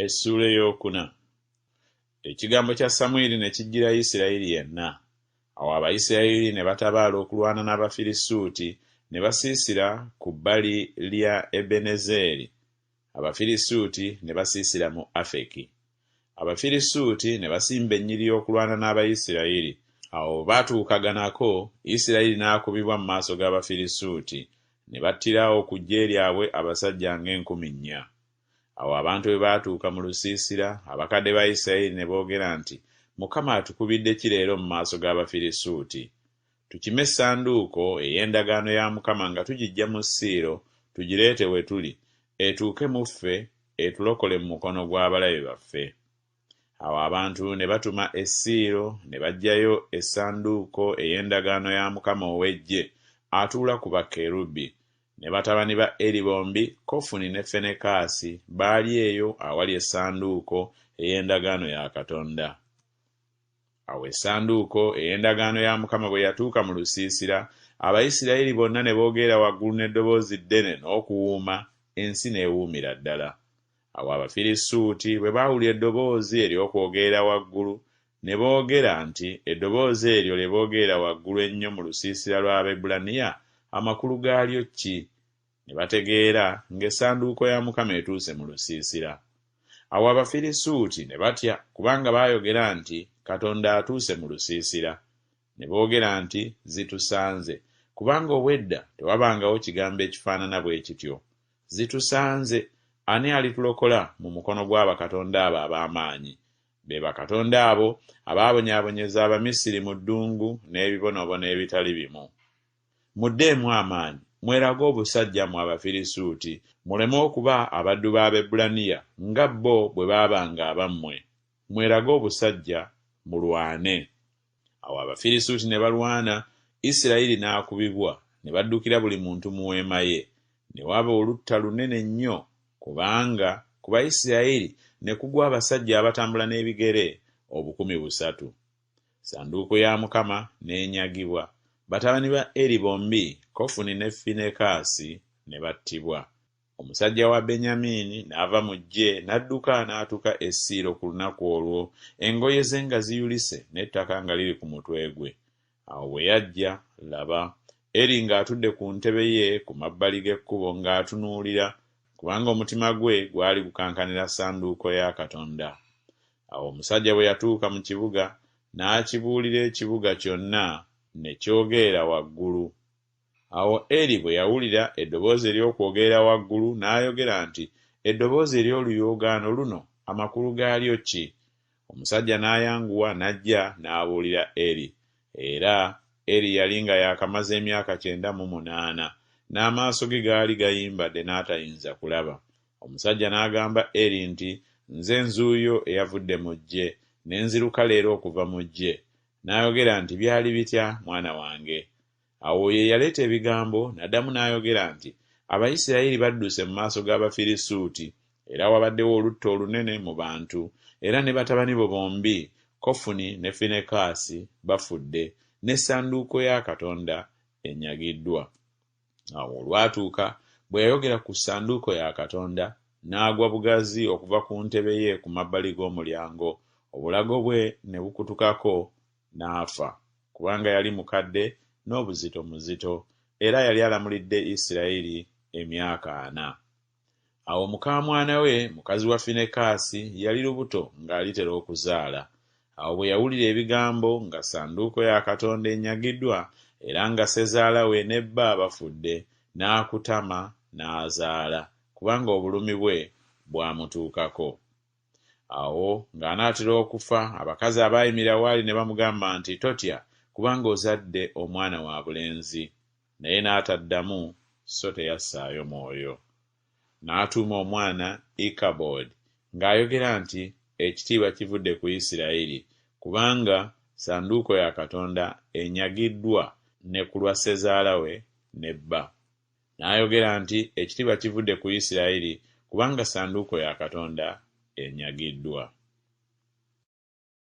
Essuula ey'okuna. Ekigambo kya Samwiri ne kijjira Isirayiri yenna. Awo Abayisirayiri ne batabaala okulwana n'Abafirisuuti, ne basiisira ku bbali lya Ebenezeeri, Abafirisuuti ne basiisira mu Afeki. Abafirisuuti ne basimba ennyiriri okulwana n'Abayisirayiri. Awo bwe baatuukaganako, Isirayiri n'akubibwa mu maaso g'Abafirisuuti, ne battirawo ku ggye lyabwe abasajja ng'enkumi nnya. Awo abantu bwe baatuuka mu lusiisira, abakadde ba Isirayiri ne boogera nti, Mukama atukubidde ki leero mu maaso g'Abafirisuuti? Tukime essanduuko ey'endagaano ya Mukama nga tugiggya mu Siiro tugireete we tuli, etuuke mu ffe, etulokole mu mukono gw'abalabe baffe. Awo abantu ne batuma e Siiro ne baggyayo essanduuko ey'endagaano ya Mukama ow'Eggye atuula ku bakerubi. Ne batabani ba Eri bombi, Kofuni ne Fenekaasi, baali eyo awali essanduuko ey'endagaano ya Katonda. Awo essanduuko ey'endagaano ya Mukama bwe yatuuka mu lusiisira, Abayisirayiri bonna ne boogerera waggulu n'eddoboozi ddene n'okuwuuma, ensi n'ewuumira ddala. Awo Abafirisuuti bwe baawulira eddoboozi ery'okwogerera waggulu, ne boogera nti, Eddoboozi eryo lye boogerera waggulu ennyo mu lusiisira lw'Abaebbulaniya, amakulu gaalyo ki? Ne bategeera ng'essanduuko ya Mukama etuuse mu lusiisira. Awo Abafirisuuti ne batya, kubanga baayogera nti, Katonda atuuse mu lusiisira. Ne boogera nti, Zitusanze, kubanga obw'edda tewabangawo kigambo ekifaanana bwe kityo. Zitusanze! Ani alitulokola mu mukono gwa bakatonda abo ab'amaanyi? Be bakatonda abo abaabonyaabonyeza Abamisiri mu ddungu n'ebibonoobono ebitali bimu. Muddeemu amaanyi, mwerage obusajja mmwe Abafirisuuti, muleme okuba abaddu b'Abaebbulaniya nga bo bwe baabanga abammwe. Mwerage obusajja, mulwane. Awo Abafirisuuti ne balwana, Isirayiri n'akubibwa, ne baddukira buli muntu mu weema ye. Ne waba olutta lunene nnyo, kubanga ku Bayisirayiri ne kugwa abasajja abatambula n'ebigere 3000. Ssanduuko ya Mukama n'enyagibwa, batabani ba Eri bombi, Kofuni ne Finekaasi, ne battibwa. Omusajja wa Benyamiini n'ava mu ggye n'adduka n'atuuka e Siiro ku lunaku olwo, engoye ze nga ziyulise n'ettaka nga liri ku mutwe gwe. Awo bwe yajja, laba, Eri ng'atudde ku ntebe ye ku mabbali g'ekkubo ng'atunuulira, kubanga omutima gwe gwali gukankanira ssanduuko ya Katonda. Awo omusajja bwe yatuuka mu kibuga, n'akibuulira ekibuga kyonna, ne kyogerera waggulu. Awo Eri bwe yawulira eddoboozi ery'okwogerera waggulu, n'ayogera nti, Eddoboozi ery'oluyoogaano luno amakulu gaalyo ki? Omusajja n'ayanguwa n'ajja n'abuulira Eri. Era Eri yali nga yaakamaze emyaka 98, n'amaaso ge gaali gayimbadde n'atayinza kulaba. Omusajja n'agamba Eri nti, Nze nzuuyo eyavudde mu ggye, ne nziruka leero okuva mu ggye. N'ayogera nti, Byali bitya, mwana wange? Awo oyo eyaleeta ebigambo n'addamu n'ayogera nti, Abayisirayiri badduse mu maaso g'Abafirisuuti, era wabaddewo olutta olunene mu bantu, era ne batabani bo bombi, Kofuni ne Finekaasi, bafudde, n'essanduuko ya Katonda enyagiddwa. Awo olwatuuka, bwe yayogera ku ssanduuko ya Katonda, n'agwa bugazi okuva ku ntebe ye ku mabbali g'omulyango, obulago bwe ne bukutukako, n'afa, kubanga yali mukadde n'obuzito muzito, era yali alamulidde Isirayiri emyaka ana. Awo mukaamwana we, mukazi wa Finekaasi, yali lubuto ng'alitera okuzaala. Awo bwe yawulira ebigambo nga ssanduuko ya Katonda enyagiddwa era nga ssezaala we ne bba bafudde, n'akutama n'azaala, kubanga obulumi bwe bwamutuukako. Awo ng'anaatera okufa, abakazi abaayimirira w'ali ne bamugamba nti, Totya, kubanga ozadde omwana wa bulenzi. Naye n'ataddamu, so teyassaayo mwoyo. N'atuuma omwana Ikabodi, ng'ayogera nti, Ekitiibwa kivudde ku Isirayiri, kubanga ssanduuko ya Katonda enyagiddwa ne ku lwa ssezaala we ne bba. N'ayogera nti, Ekitiibwa kivudde ku Isirayiri, kubanga ssanduuko ya Katonda enyagiddwa.